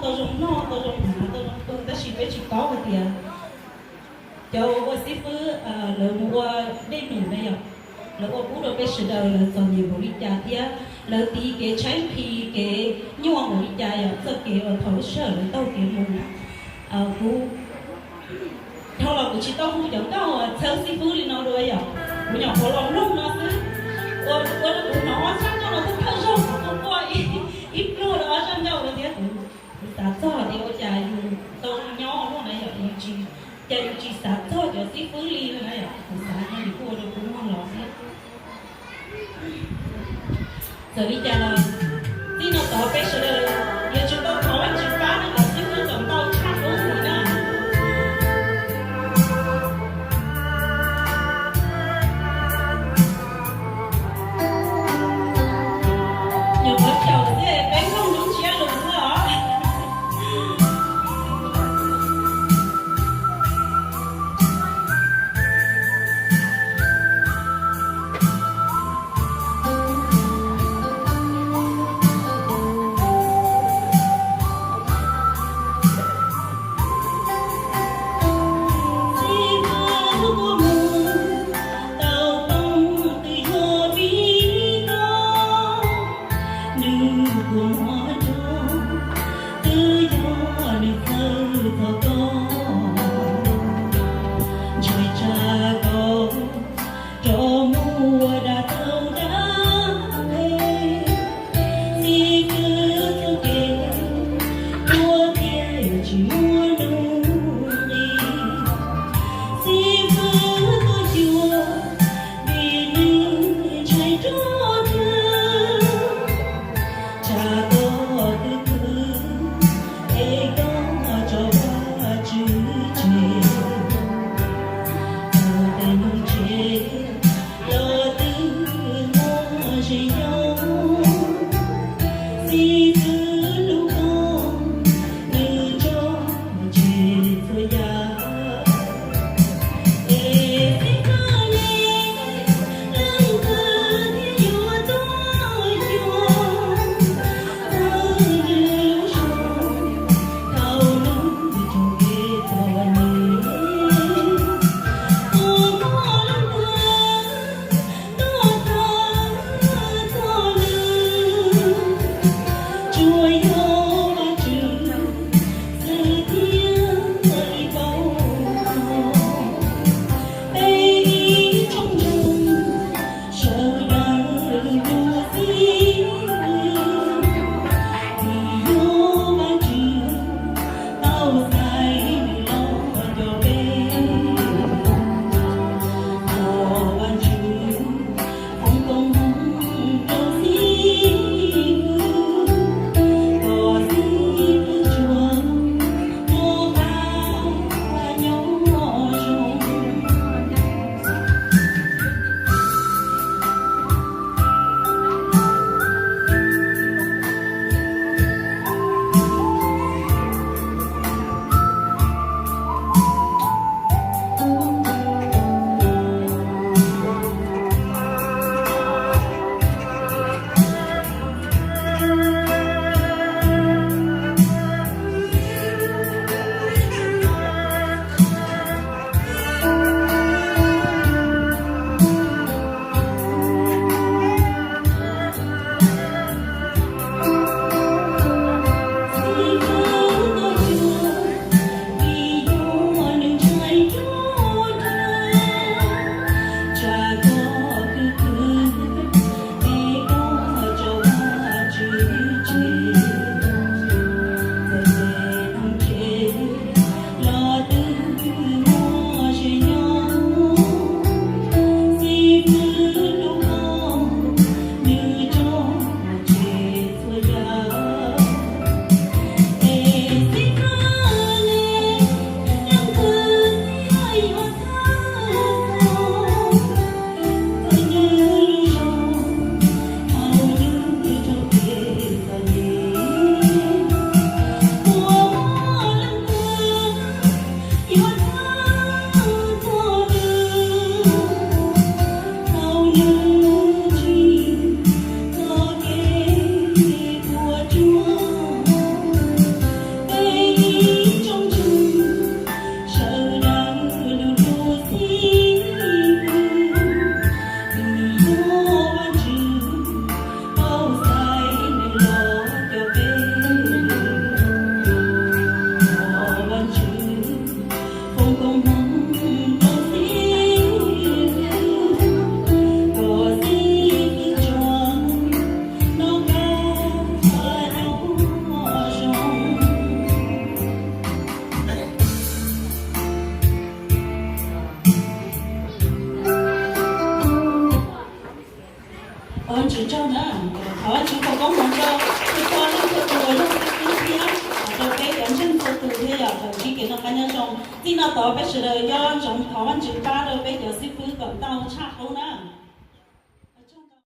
tau zoo noj, tau zoo hnav, tau zoo tu, tab sis peb tsis paub hais tias cov ua xib fwb lawv mus ua dej num na yom, lawv ua pub rau peb sawv daws lawv txom nyem npaum li cas thiab lawv tiv kev tshaib nqhis kev nyuaj npaum li cas yom, txoj kev uas thaum lub sij hawm lawv taug kev mus. Kuv dhau los kuv tsis tau hu cov nkauj txhawb xib fwb li no dua yom, kuv nyuam qhuav los mloog no xwb, ua ua rau kuv hnov ob sab nkauj no thawj thawj zaug kuv kuj quaj ib pluag rau ob sab nkauj no thiab kuv, kuv xav txog tias ua cas yus tau nyob luaj na yom, yus tsis, cas yus tsis xav txog cov xib fwb li na yom, kuv xav no yus kuj ua rau kuv muag los xwb. Txawm li cas los txij no tod peb sawv daws yuav tsum tau thov Vajtswv pab kom xib fwb txaus ntau tshaj qub ntxiv na. Nyuam qhuav xyaum xwb peb mloog lub ntsiab lus xwb os. Xib fwb tuaj mus tau poob twb yog vim koj, nws puas mob nrog twb yog nws txhawj txog koj, ntshai tsam koj rov muaj dab tau dab qhia. Xib fwb txoj kev tuag thiaj tsis muaj nuj nqis, xib fwb tuaj cuag vim nws ntshai nrog rwg, tsam koj twb khwv es koj tso Vajtswv na. Thov Vajtswv foom koob hmoov rau txhua leej txhua tus uas yog xib fwb thiab rau peb cov ntseeg txhua tus thiab yog tau ntsib kev noj qab nyob zoo. Txij no tod peb sawv daws nco ntsoov thov Vajtswv pab rau peb cov xib fwb kom tau tshaj qub na.